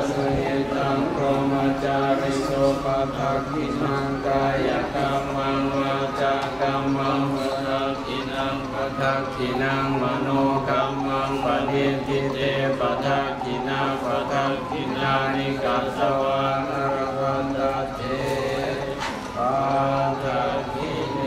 สุหิตังพรหมจาริสุ ปะทักขิณังกายะกัมมัง วาจากัมมังปะทักขิณัง ปะทักขิณังมโนกัมมัง ปะนิฏฐิเต ปะทักขิณา ปะทักขิณานิ กัตตวานะ ละพันตัตเถ ปะทักขิเณ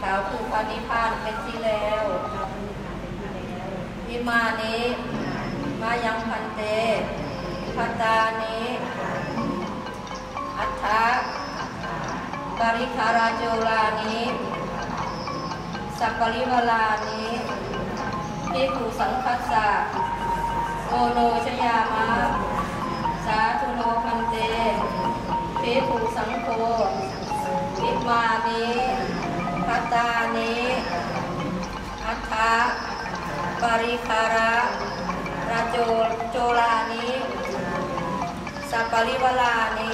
ກ່າວຄືພະນິບພານເປັນທີ່ແລ້ວ. ອິມານິ ມາຍັງ ພັນເຕ ພັດຕານິ ອັດຖະ ປະລິຄາຣະໂຈລານິ ສະປະລິວາລານິ ພິກຂຸ ສັງຄັດສະ ໂອໂນຊະຍາມະ ສາທຸໂນ ພັນເຕ ພິກຂຸ ສັງໂຄ ອິມານິ ພັດຕານິ ອັດຖະ ປະລິຄາຣະ ລະໂຈ ໂຈລານິ ສະປະລິວາລານິ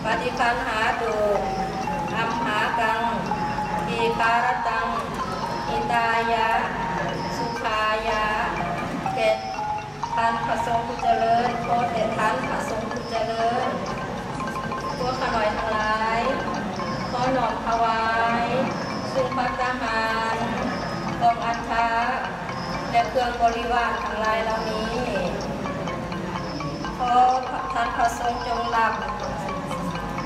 ປະຕິຄັນຫາຕຸ ອັມຫາກັງ ເອຄາຣະຕັງ ຫິຕາຍະ ສຸຂາຍະ ແກ່ທ່ານພະສົງຜູ້ຈະເລີນ, ຂໍແດ່ທ່ານພະສົງຜູ້ຈະເລີນ. ພວກຂ້ານ້ອຍທັງຫຼາຍ ຂໍນ້ອມຖວາຍ ຊຶ່ງພັດຕາຫານ ກອງອັດຖະ ແລະ ເຄື່ອງບໍລິວານທັງຫຼາຍເຫຼົ່ານີ້ ຂໍທ່ານພະສົງຈົ່ງຮັບ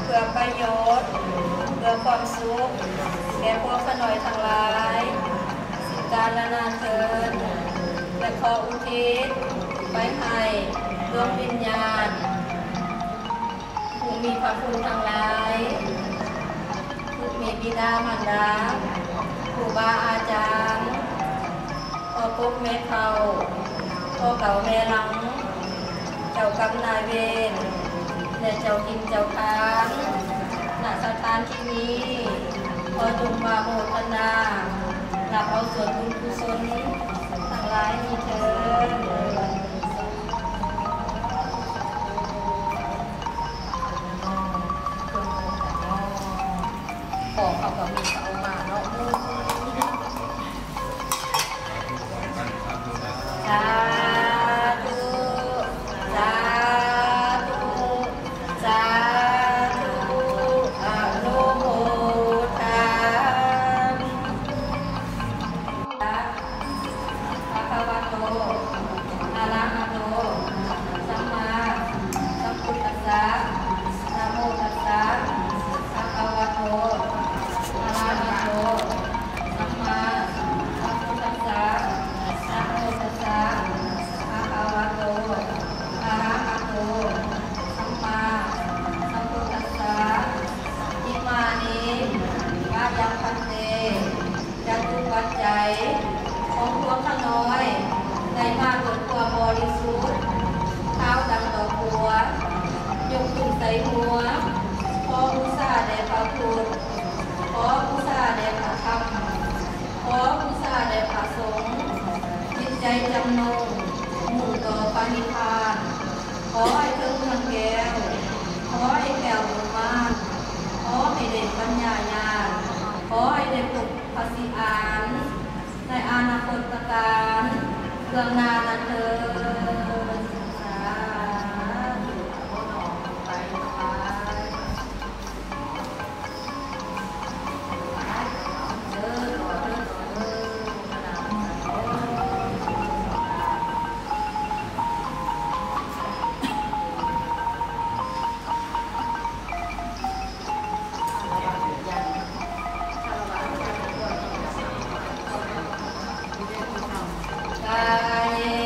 ເພື່ອປະໂຫຍດ ເພື່ອຄວາມສຸກ ແກ່ພວກຂ້ານ້ອຍທັງຫຼາຍ ການນານເທີນ ແລະ ຂໍອຸທິດໄປໃຫ້ດວງວິນຍານ ຜູ້ມີພະຄຸນທັງຫຼາຍ, ຜູ້ມີບິດາມານດາ, ຄູບາອາຈານ, ພໍ່ປົກແມ່ເຖົ້າ, ພໍ່ເກົ່າແມ່ຫຼັງ, ເຈົ້າກຳນາຍເວນ ແລະ ເຈົ້າຖິ່ນເຈົ້າທານ ນະສະຖານທີ່ນີ້ ຂໍຈົ່ງອະນຸໂມທະນາ ຮັບເອົາສ່ວນບຸນກຸສົນທັງຫຼາຍນີ້ເທີ້ນ. ຂອງເຂົາກໍມີເຂົ້າມາເນາະ. ສາທຸ ສາທຸ ສາທຸ ອະນຸໂມທາມິ ພະຄະວະໂຕ ອະລະຫະໂຕ ສຳມາສຳພຸດທັດສະ ນະໂມຕັດສະ ພະຄະວະໂຕ ອະລະຫະໂຕ ສຳມາສຳພຸດທັດສະ ນະໂມຕັດສະ ພະຄະວະໂຕ ອະລະຫະໂຕ ສຳມາສຳພຸດທັດສະ. ອິມານິ ມາຍັງ ພັນເຕ ຈະຕຸປັດໄຈ ຂອງພວກຂ້ານ້ອຍ ໄດ້ມາເພື່ອຄວາມບໍລິສຸດ ຂາວດັ່ງດອກບົວ ຍົກຂຶ້ນໃສ່ຫົວ ຂໍບູຊາແດ່ພະພຸດ ຂໍບູຊາແດ່ພະທຳ ຂໍບູຊາແດ່ພະສົງ ຈິດໃຈຈຳນົງ ມຸ່ງຕໍ່ພະນິບພານ ຂໍໃຫ້ເຖິງເມືອງແກ້ວ ຂໍໃຫ້ແຄ້ວບຸນມານ ຂໍໃຫ້ໄດ້ປັນຍາຍານ ຂໍໃຫ້ໄດ້ພົບພະສີອານ ໃນອະນາຄົດຕະການເບື້ອງໜ້ານັ້ນເທີ້ນ. ສາທຸ. ຂໍນ້ອມໄປຖວາຍ ເດີ ເດີ ເດີ. ກາເຍ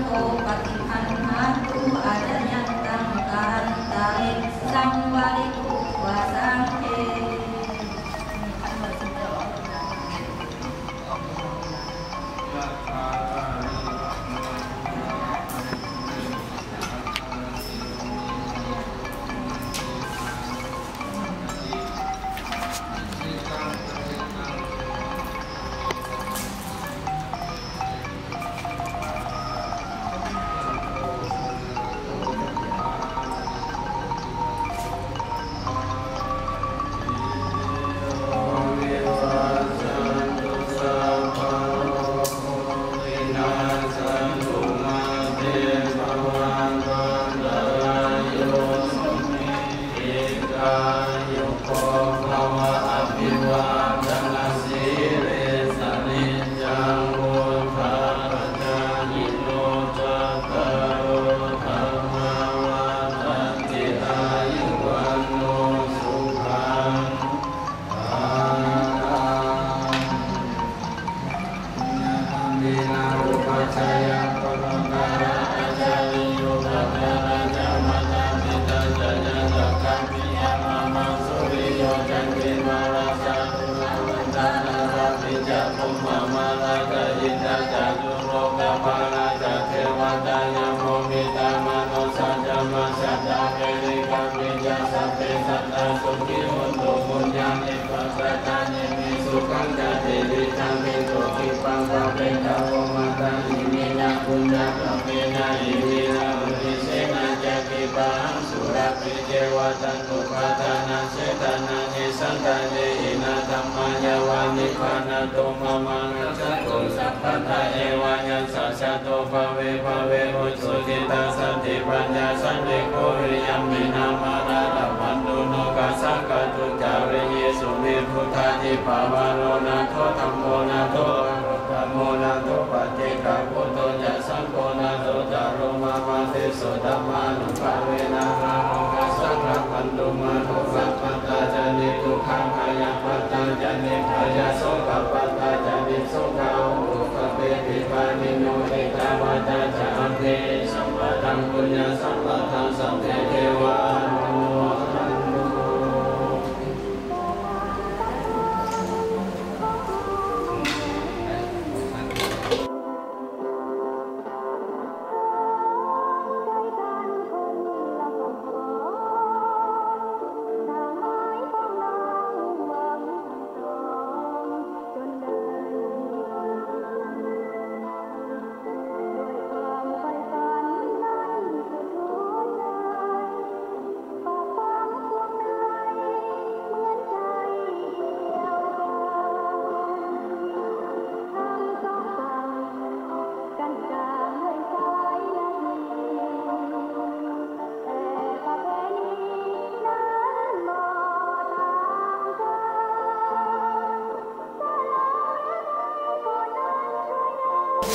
ໂຕປະຕິຄັນຫາຕຸ ອາຈະຍັງຕັງການຕາເລ ສັງວາລິໂກວາສັງເຄ.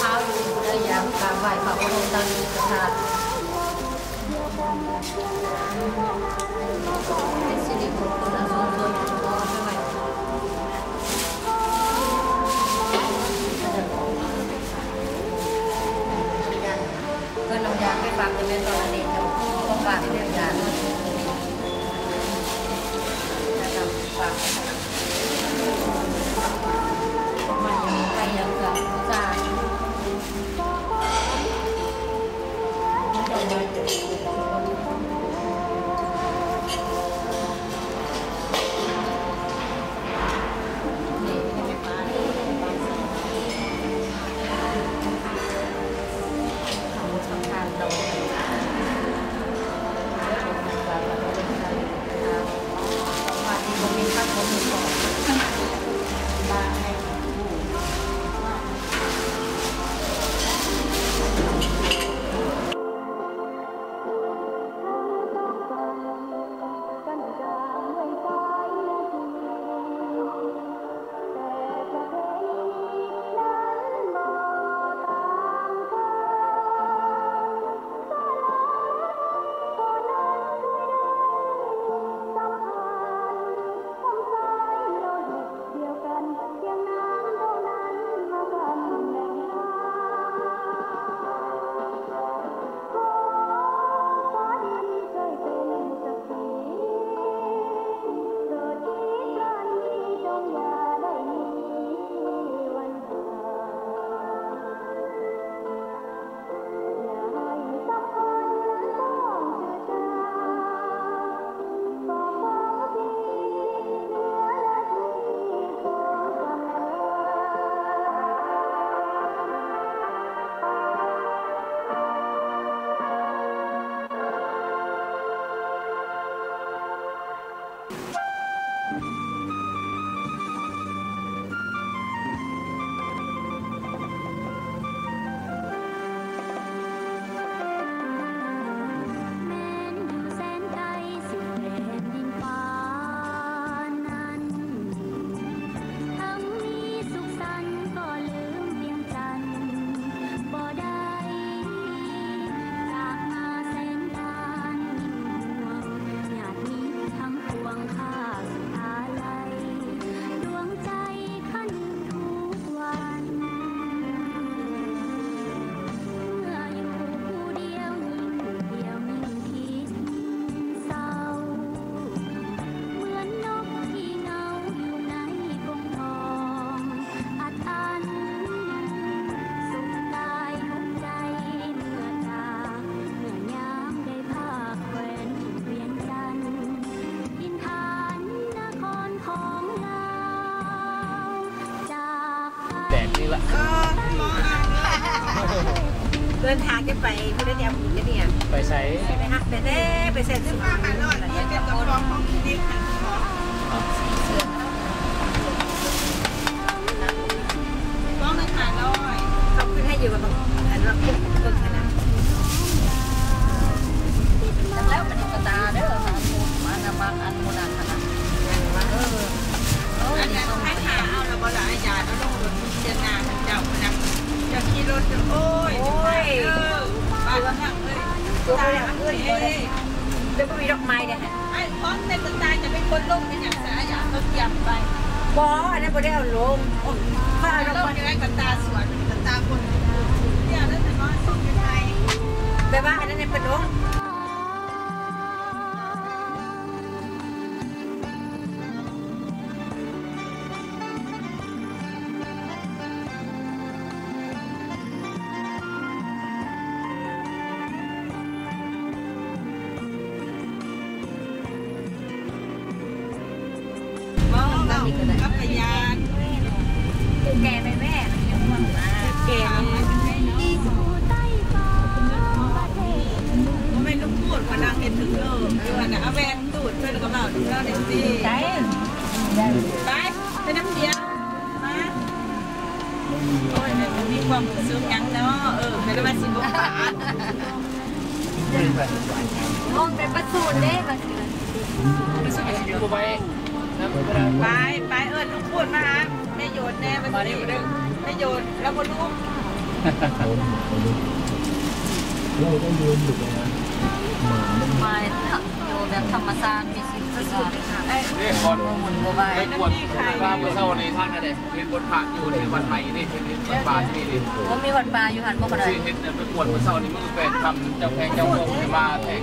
ພາວຢູ່ໄດ້ຢາກກາບໄຫວ້ພະບລົມສາຣີລິກະທາດ ເປັນສິລິມົງຄຸນອັນສູງສຸດ ຂໍໃຫ້ໄຫວ້ ເພິ່ນນຳຢາໄປຝາກແຕ່ແມ່ນຕອນອະດີດ ຂອງຝາກແມ່ນຢາ ຢານຳຝາກ. ມັນໄປຍັງກະສາຍ ສຳຄັນໂຕ. ເດີນທາງຈະໄປພຸ້ນແລ້ວ ໄປໃສ? ໄປຫາ ໄປແທ້ ໄປແສນສຸກ ຫ້າຮ້ອຍ ເຮັດເປັນກະເປົາຂອງກິນໃຫ້ໝໍ. ກະລອງໜຶ່ງຫ້າຮ້ອຍ ເຂົາຂຶ້ນໃຫ້ຢູ່ກັບອັນວ່າເບິ່ງຫັ້ນນະ. ຈັກແລ້ວມັນຢູ່ກະຕາເດີ ອັນນັ້ນມັກອັນ ອັນນັ້ນຫັ້ນນະ ເອີ ອັນນັ້ນໃຫ້ຫາເອົາລະບໍ່ລະ ອາຍາດເອົາລົງລົດເສຍໜ້າເຈົ້າພຸ້ນນະ ເຈົ້າຂີ່ລົດ ໂອ້ຍ ໂອ້ຍ ເອີ ບ້ານເມືອງເອີຍ ຕາຍເອີຍ ແລ້ວບໍ່ມີດອກໄມ້ເດ້ຫັ້ນ ໄອ້ຂອງເປັນຕາຍຈະເປັນຄົນລົງເປັນຫຍັງຊະ ອາຍາດເຂົາກຽມໄປ ບໍ່ ອັນນັ້ນບໍ່ໄດ້ເອົາລົງ ເຂົາເອົາດອກໄມ້ລົງຢູ່ໃນກະຕາສວນ ກະຕາຄົນ ດຽວນັ້ນນະ ມາສົ່ງຢູ່ໃນ ແບບວ່າອັນນັ້ນໃຫ້ເພິ່ນລົງ. ເວົ້າກັບພະຍານ ແກ່ແມ່ ແກ່ ບໍ່ແມ່ນລູກໂພດມານັ່ງເຮັດເຖິງເລີກຢູ່ຫັ້ນນະ ເອົາແວ່ນ ຕູດເພິ່ນກະເວົ້ານຳລາວແດ່ຕິ ໄປ ໄປນຳດຽວ ມາ ໂອ້ຍ ແມ່ນບໍ່ມີຄວາມຮູ້ສຶກຫຍັງເນາະ ເອີ ກະໄດ້ວ່າຊິບໍ່ປານ ຫ້ອງໄດ້ປະສູນເດ້ ປະສູນຊິຢູ່ບໍ່ໄປ ໄປ ໄປເອີ້ນລູກພຸ້ນມາຫາ ແມ່ໂຢດແນ່ ມານີ້ ແມ່ໂຢດລາວບໍ່ຮູ້ ເຮົາຕ້ອງເດີນຢູ່ໄປຫາໝາ ມາຢູ່ແບບທຳມະຊາດ ມີຊີວິດຊີວາ ເດ້ ກ່ອນ ບໍ່ວຸ່ນບໍ່ວາຍ ໄປກວດຕາມື້ເຊົ້ານີ້ ທາງນັ້ນເດ້ ເຮັດບົດພະຢູ່ໃນວັດໃໝ່ນີ້ ເຮັດວັດປ່າຢູ່ນີ້ ບໍ່ມີວັດປ່າຢູ່ຫັ້ນບໍ່ ກໍໄດ້ ຊິເຮັດໄປກວດມື້ເຊົ້ານີ້ ມື້ແປດຄ່ຳ ເຈົ້າແຂວງເຈົ້າເມືອງເພິ່ນມາແທ້.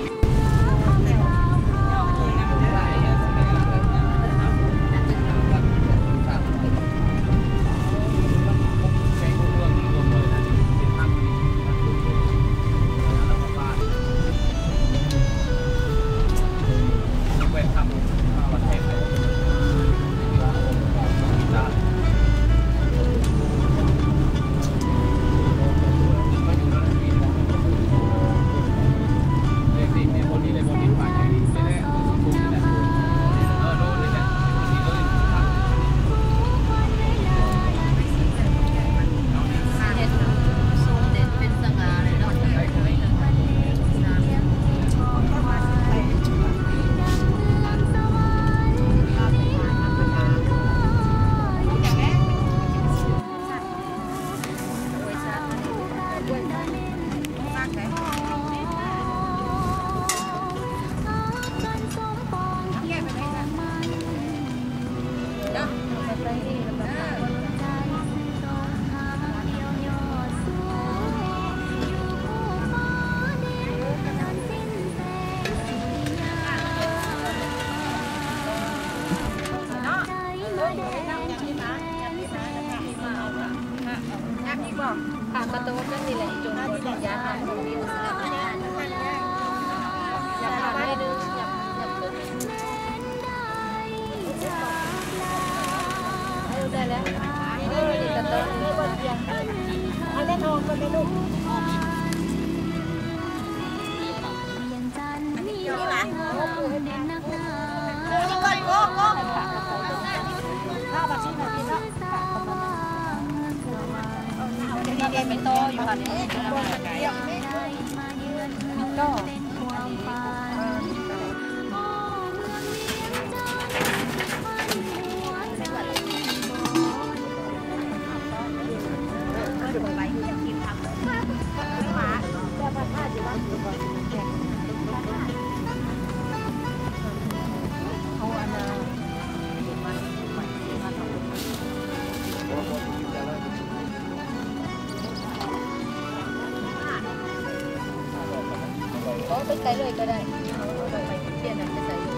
ເອົາໄປໃສ່ເລີຍກໍໄດ້ ເອົາໄປປ່ຽນອັນໄປໃສ່ເລີຍ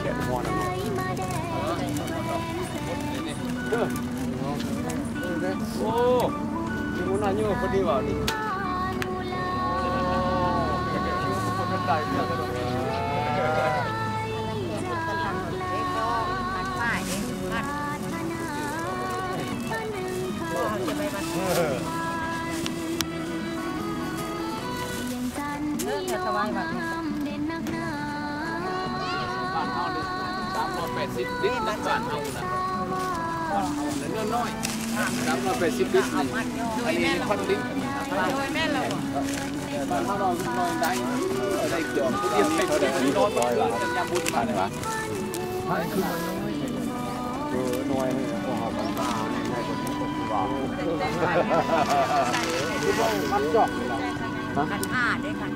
ແກະໝໍ້ນະເນາະ ເອີ ໂອ້ ມີຫົວໜ້າໂຍພໍດີວ່ານີ້. ອັນນັ້ນເປັນກຳລັງເດັກກໍມັດປ້າຍເດ້ ມັດ ບ້ານເຮົານີ້ສາມຮ້ອຍແປດສິບລິດນະ ບ້ານເຮົານະ ນ້ອຍໆ ສາມຮ້ອຍແປດສິບລິດນີ້ ອັນນີ້ພັນລິດ ໂດຍ ແມ່ນແລ້ວ ບ້ານເຮົານ້ອຍໆ ໄດ້ ໄດ້ຈອກ ເຂົາເຈົ້າໃຫ້ກິນ ຍາມບຸນມາ ຄືໜ່ວຍນີ້ ພວກເຮົາກໍຕາໃນຄົນນີ້ກໍຄືວ່າ ມັນຈອກນີ້ລະ ຄັນຫ້າເດ້ຄັນ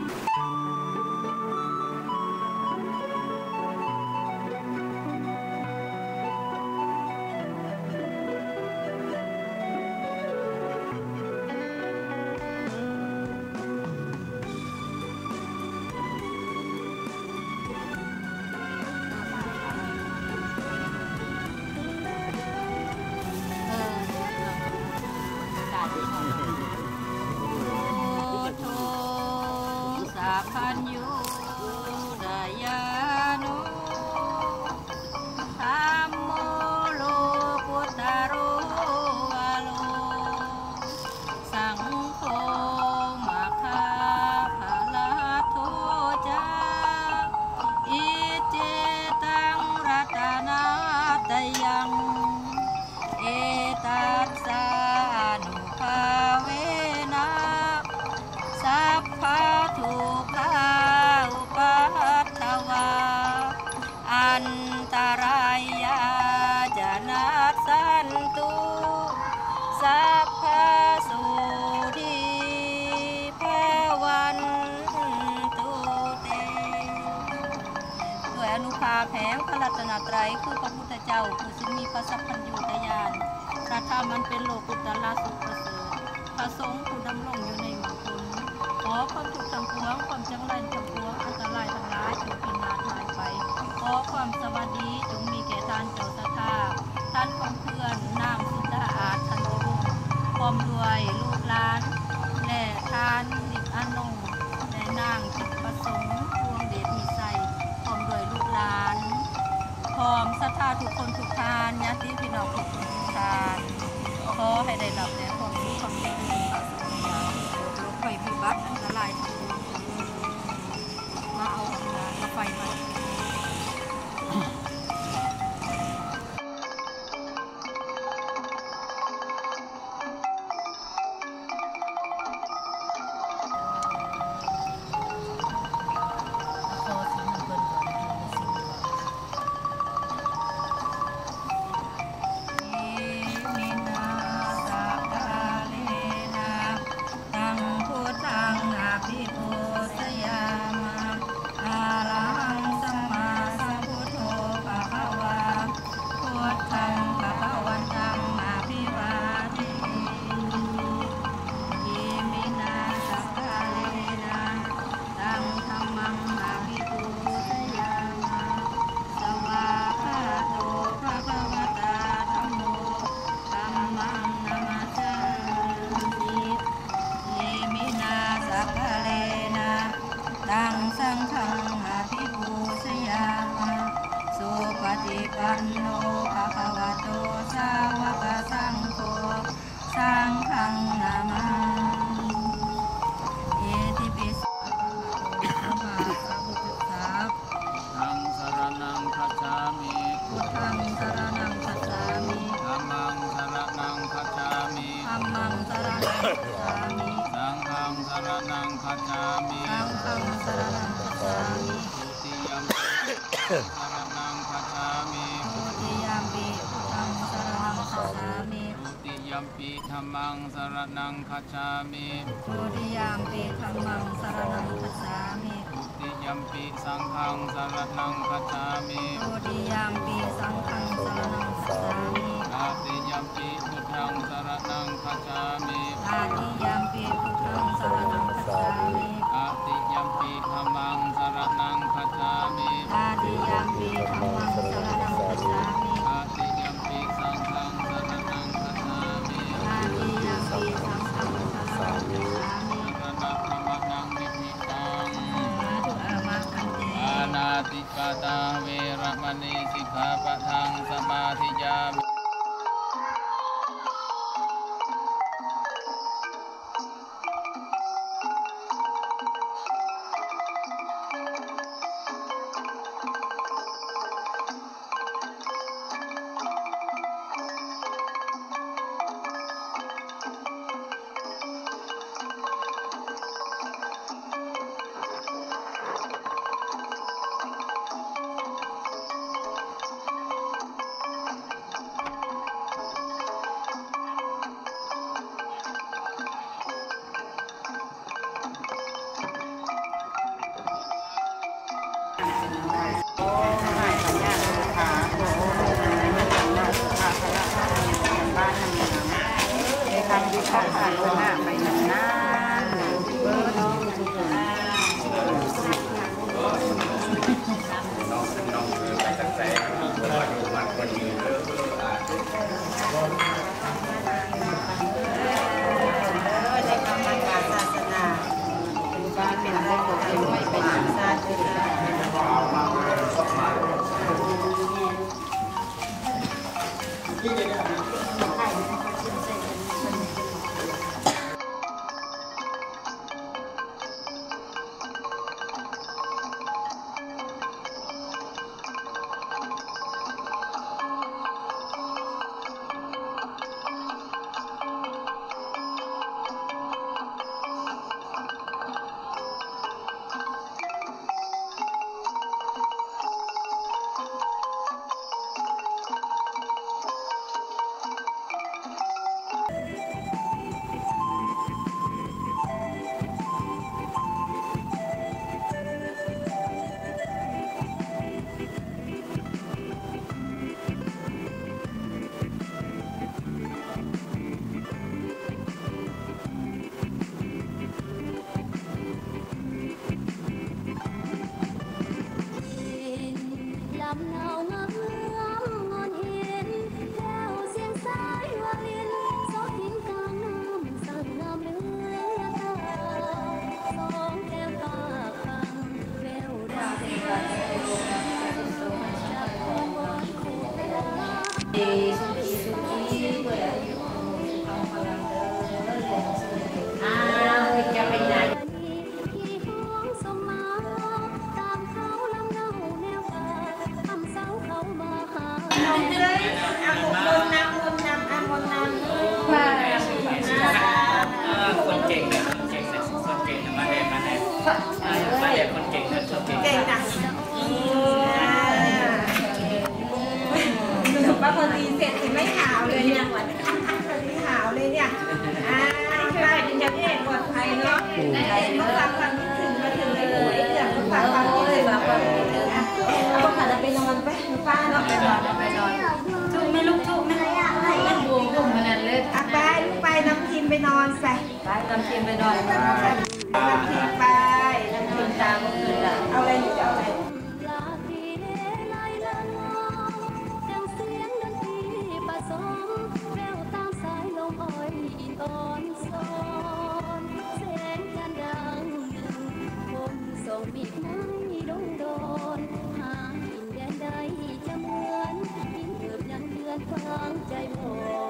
ພຸດໂທ ສັບພັນຍູ ດາຍາໂນ ທຳໂມ ໂລກຸດຕະໂຣ ວາໂລ ສັງໂຄ ມັກຄະພະລະໂທ ຈາ ອິດຈິຕັງ ລັດຕະນະຕະຍັງ ເອຕັດສາ ອະນຸພາເວນະ ສັບພະທຸກຂາ ອຸປັດທະວາ ອັນຕະລາຍາ ຈະນັດສັນຕຸ ສັບພະໂສທີ ພະວັນຕຸເຕ ດ້ວຍອະນຸພາບແຫ່ງພະລັດຕະນະໄຕ ຄືພະພຸດທະເຈົ້າ ຜູ້ຊົງມີພະສັບພັນຍູຕະຍານ ພະທຳອັນເປັນໂລກຸດຕະລະສຸດປະເສີດ ພະສົງຜູ້ດຳລົງຢູ່ໃນເມືອງຄົນ ຂໍຄວາມທຸກທັງປວງ ຄວາມຈັງໄລທັງປວງ ອັນຕະລາຍທັງຫຼາຍ ຈົ່ງພິນາດຫາຍໄປ ຂໍຄວາມສະຫວັດດີ ຈົ່ງມີແກ່ທ່ານເຈົ້າສັດທາ ທ່ານຂອງເພື່ອນ ນາງສຸດສະອາດ ທັນຕິວົງ ພ້ອມດ້ວຍລູກຫຼານ ແລະ ທ່ານ ລິບອາໂນ ແລະ ນາງ ທິບປະສົງ ພວງເດດມີໄຊ ພ້ອມດ້ວຍລູກຫຼານ ພ້ອມສັດທາທຸກຄົນທຸກທ່ານ ຍາດຕິພີ່ນ້ອງທຸກຄົນທຸກທ່ານ ຂໍໃຫ້ໄດ້ຮັບແຕ່ຄວາມສຸກຄວາມຈະເລີນ ປາສະຈາກໂລກໄພພິບັດອັນຕະລາຍທັງປວງ ມາເອົາອອກມາ ມາໄຟໃໝ່. ອິມິນະ ສັກກາເລນະ ຕັງ ພຸດທັງ ອະພິປູຊະຍາມະ ອະລະຫັງ ສຳມາສຳພຸດໂທ ພະຄະວາ ພຸດທັງ ພະຄະວັນຕັງ ອະພິວາເທມິ ອິມິນະ ສັກກາເລນະ ຕັງ ທຳມັງ ອະພິປູຊະຍາມະ ສະວາກຂາໂຕ ພະຄະວະຕາ ທຳໂມ ທຳມັງ ນະມັດສາມິ ອິມິນະ ສັກກາເລນະ ຕັງ ສັງຄັງ ອະພິປູຊະຍາມະ ສຸປະຕິປັນໂນ ພະຄະວະໂຕ ສາວະກະສັງໂຄ ສັງຄັງ ນະມາມິ ອິຕິປິໂສ ພະຄະວະໂຕ ສຳມາສຳພຸດທັດສະ ທຳມັງ ສະຣະນັງ ຄັດສາມິ ພຸດທັງ ສະຣະນັງ ຄັດສາມິ ທຳມັງ ສະຣະນັງ ຄັດສາມິ ທຳມັງ ສະຣະນັງ ຄັດສາມິ ສັງຄັງ ສະຣະນັງ ຄັດສາມິ ສັງຄັງ ສະຣະນັງ ຄັດສາມິ ທຸຕິຍຳປິ ສະຣະນັງ ຄັດສາມິ ທຸຕິຍຳປິ ພຸດທັງ ສະຣະນັງ ຄັດສາມິ ທຸຕິຍຳປິ ທຳມັງ ສະຣະນັງ ຄັດສາມິ ທຸຕິຍຳປິ ທຳມັງ ສະຣະນັງ ຄັດສາມິ ທຸຕິຍຳປິ ສັງຄັງ ສະຣະນັງ ຄັດສາມິ ທຸຕິຍຳປິ ສັງຄັງ ສະຣະນັງ ຄັດສາມິ ຕະຕິຍຳປິ ພຸດທັງ ສະຣະນັງ ຄັດສາມິ ຕະຕິຍຳປິ ພຸດທັງ ສະຣະນັງ ຄັດສາມິ ຕະຕິຍຳປິ ທຳມັງ ສະຣະນັງ ຄັດສາມິ ຕະຕິຍຳປິ ທຳມັງ ສະຣະນັງ ຄັດສາມິ ຕະຕິຍຳປິ ສັງຄັງ ສະຣະນັງ ຄັດສາມິ ຕະຕິຍຳປິ ສັງຄັງ ສະຣະນັງ ຄັດສາມິ ສະຣະນະ ທຳມະນັງ ນິທິຕັງ ສາທຸ ອາມະ ພັນເຕ ປານາຕິປາຕາ ເວລະມະນີ ສິກຂາປະທັງ ສະມາທິຍາມິ. ຄົນເກັ່ງນະ ຄົນເກັ່ງນະ ຄົນເກັ່ງນະ ມາແດ່ ມາແດ່ ມາແດ່ ຄົນເກັ່ງນະ ຄົນເກັ່ງ ເກັ່ງນະ ອືມ ອ່າ ປ້າພອນຕີເສັດຊິໄມ່ຫາວເລີຍເນຍ ຊິຫາວເລີຍເນຍ ອ່າ ໄປເປັນເຈົ້າເອກປອດໄພເນາະ ອືມ ໄດ້ມາຝາກຄວາມຄິດເຖິງ ມາເຖິງໄດ້ໂອ້ຍ ເລື່ອງມາຝາກຄວາມຄິດເຖິງ ອ່າ ເອົາຂອງຂວັນໄປນອນໄປ ປ້າເນາະ ໄປນອນ ໄປນອນ ທຸກແມ່ລູກ ທຸກແມ່ ມັນບວມຂະໜາດເລີຍ ອ່ະ ໄປລູກໄປ ນຳທີມໄປນອນໄປ ໄປ ນຳທີມໄປນອນ ໄປ ນຳທີມໄປ ນຳທີມຕາມມື້ລະ ເອົາໄລ ເອົາໄລ ໃດຈະເໝືອນ ກິນເກີບຍັງເດືອນ ຟັງໃຈບໍ່